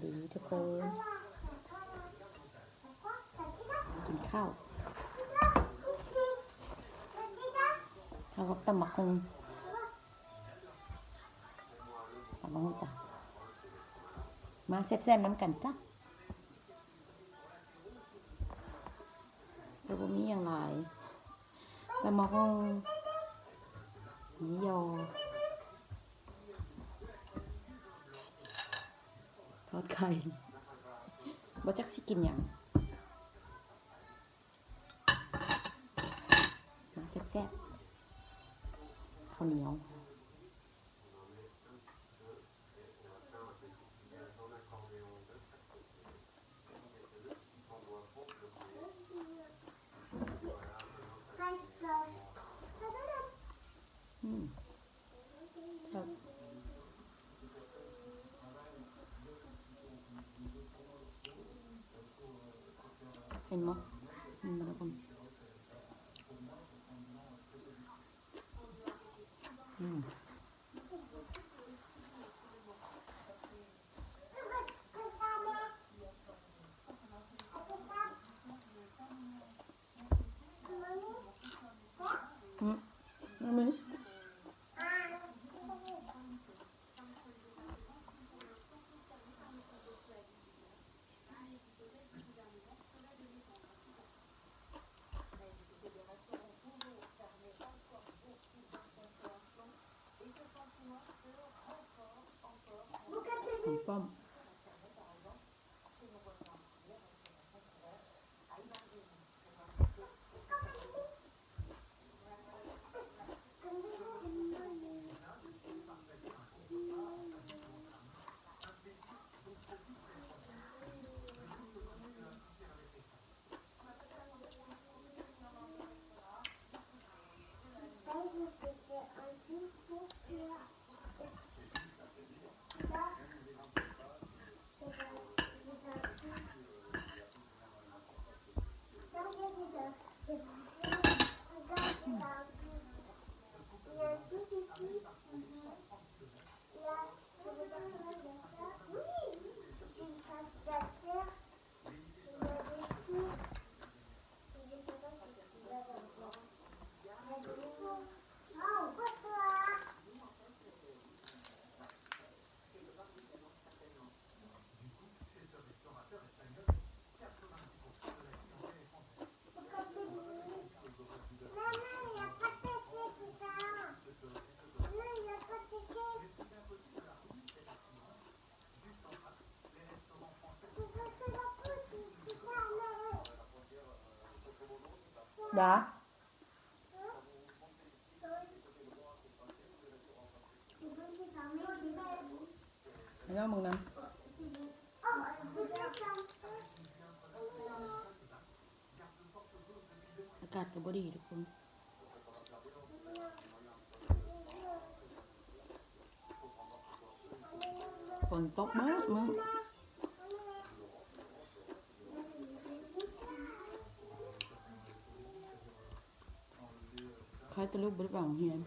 ດີທຸກຄົນ ກິນເຂົ້າ ເຂົ້າກັບຕຳບັກຫຸ່ງ ຕຳບັກຫຸ່ງຈ້າ ມາແຊບໆນຳກັນຈ້າ. ກໍບໍ່ມີຫຍັງຫຼາຍ ຕຳບັກຫຸ່ງ ໝູຍົອ ທອດໄຂ່ ບໍ່ຈັກຊິກິນຫຍັງ ມາແຊບໆ ເຂົ້າໜຽວ. ອືມ ແຊບ ເຫັນບໍ່ ເຫັນບໍ່ທຸກຄົນ ອືມ. ດາ ໃຫ້ນ້ອງເບິ່ງນຳ. ອາກາດກໍບໍ່ດີທຸກຄົນ ຝົນຕົກເບິດມື້ ໃຜແຕ່ລູກບໍ່ໄດ້ໄປໂຮງຮຽນ.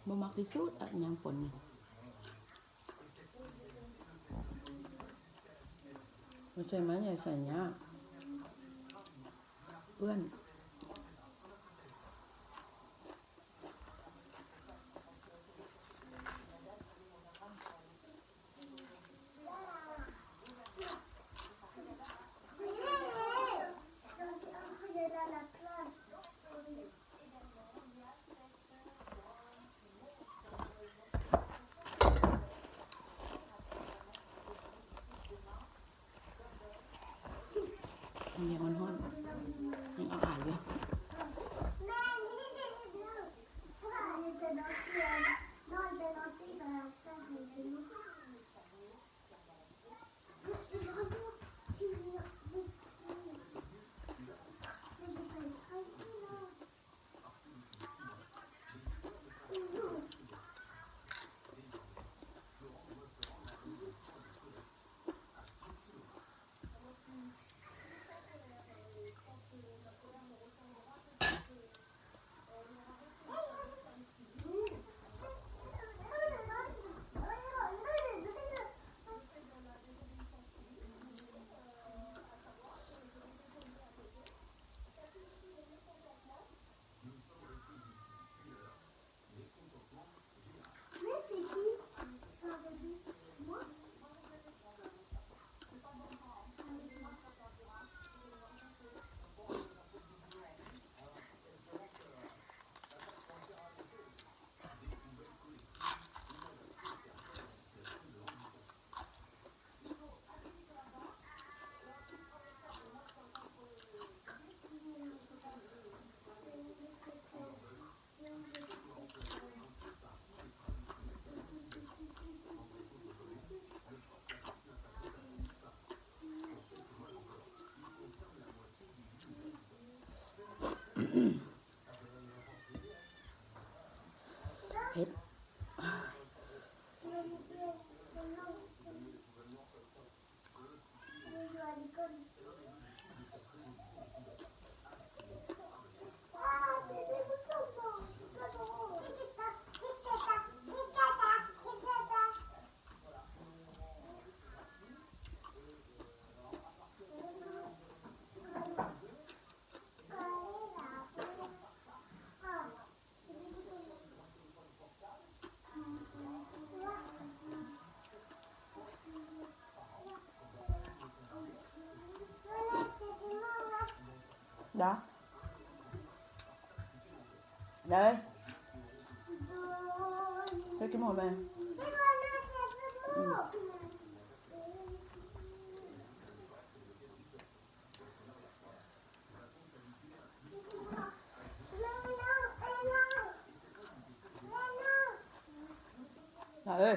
ບໍ່ມັກທີ່ສຸດອະ ຍາມຝົນນີ້ ບໍ່ໃສ່ໄມ້ ຢ່າໃສ່ຫຍ້າ ເປື້ອນ. ມັນຍັງຮ້ອນໆ ຍັງອາຍ ເຜັດ. ດາ ໄດ້ ເຮັດກິນໝົດແມ່ ອືມ. ລາເອີຍ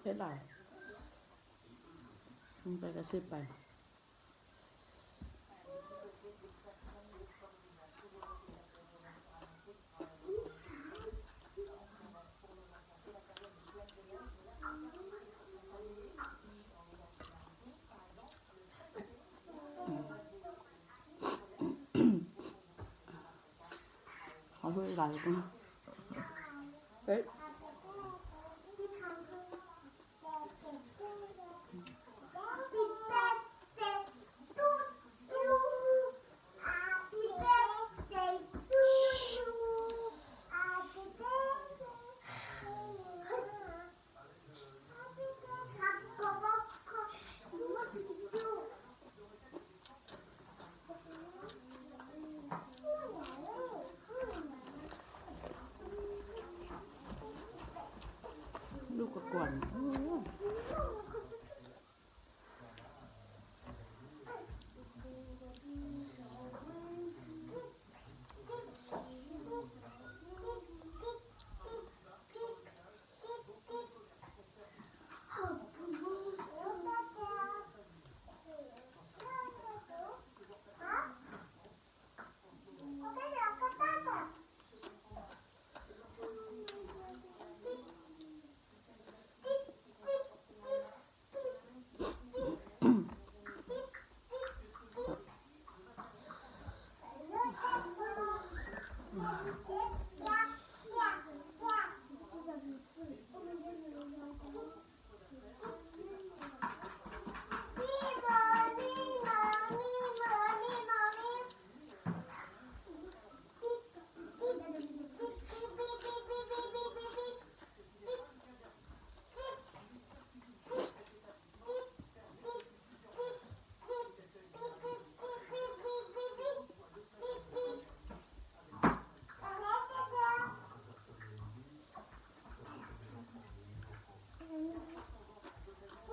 ເຮັດຫຼາຍ ມັນໄປກະຊິບໄປ. ເອົາເຮີດຫຼາຍກວ່າ ເອີ. ລູກກະກວນ ໂອ້.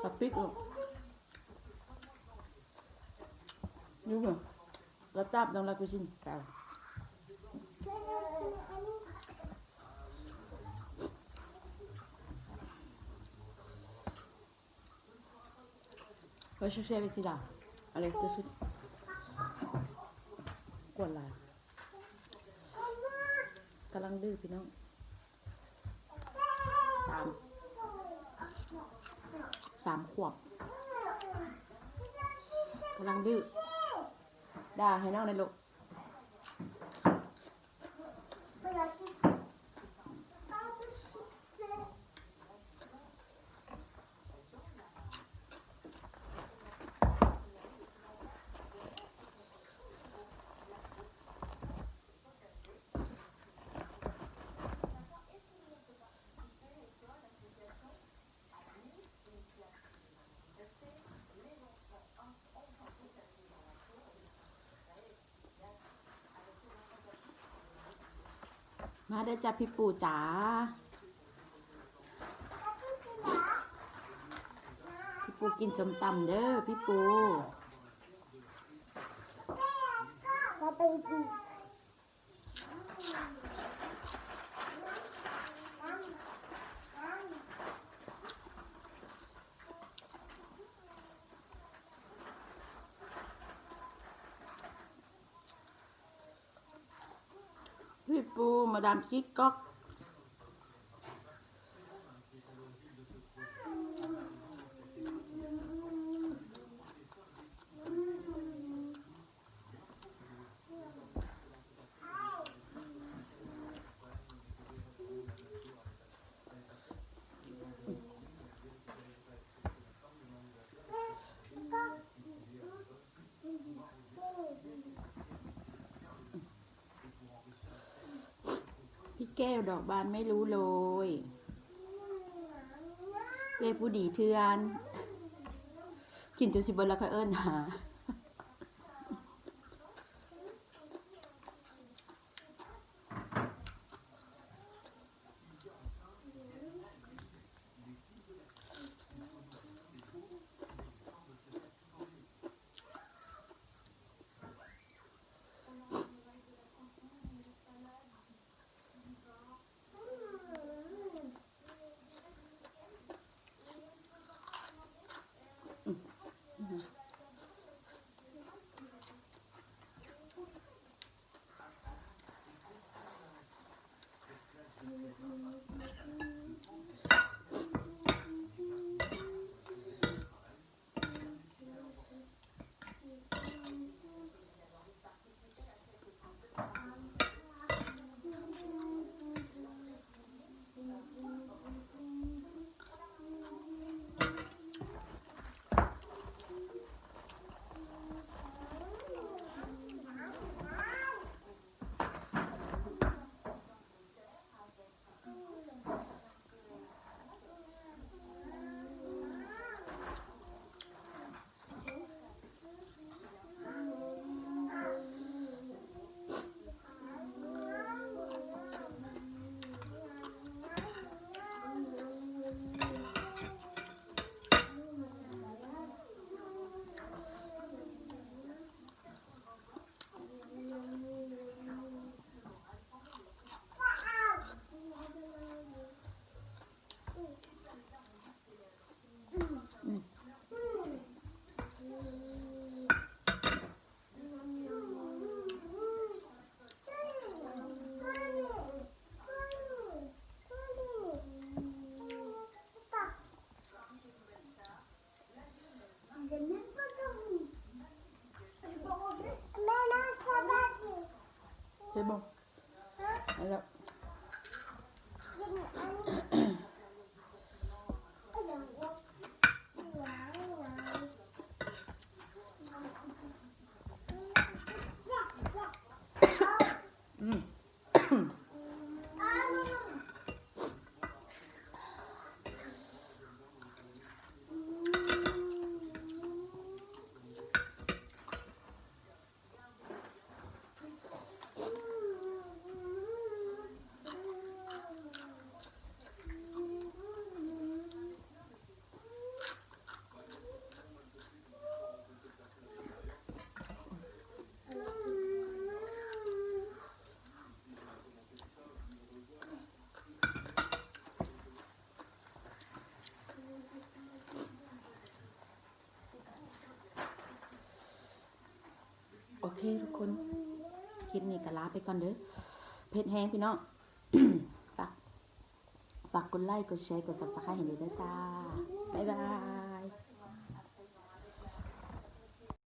ສະປິກ ຢູ່ເບິ່ງ ລະຕາບ dans la cuisine ໄປເອົາ. ເອີ ເຊຟ ເຊຟ ເວທີດາ ອາເລັກ ເຈົ້າຊິກວນຫຼາຍ ກຳລັງດື້ພີ່ນ້ອງ ສາມ ສາມຂວບ ກຳລັງດື້ ດາໃຫ້ນ້ອງແດ່ລູກ. ມາເດີຈ້າ ພີ່ປູ່ຈ້າ ພີ່ປູ່ກິນສົ້ມຕຳເດີ ພີ່ປູ່. ດຳຈິກກັອກ. ພີ່ແກ້ວດອກບານໄມ່ຮູ້ໂລຍ ເອື້ອຍຜູ້ດີເຖື່ອນ ກິນຈົນຊິເບິດແລ້ວຄ່ອຍເອີ້ນຫາ. C'est bon. Alors.ໂອເຄທຸກຄົນ ຄລິບນີ້ກໍລາໄປກ່ອນເດີ້ ເຜັດແຮງພີ່ນ້ອງ ຝາກ ຝາກກົດໄລ ກົດແຊ ກົດ Subscribe ໃຫ້ແດ່ເດີ້ຈ້າ ບາຍບາຍ.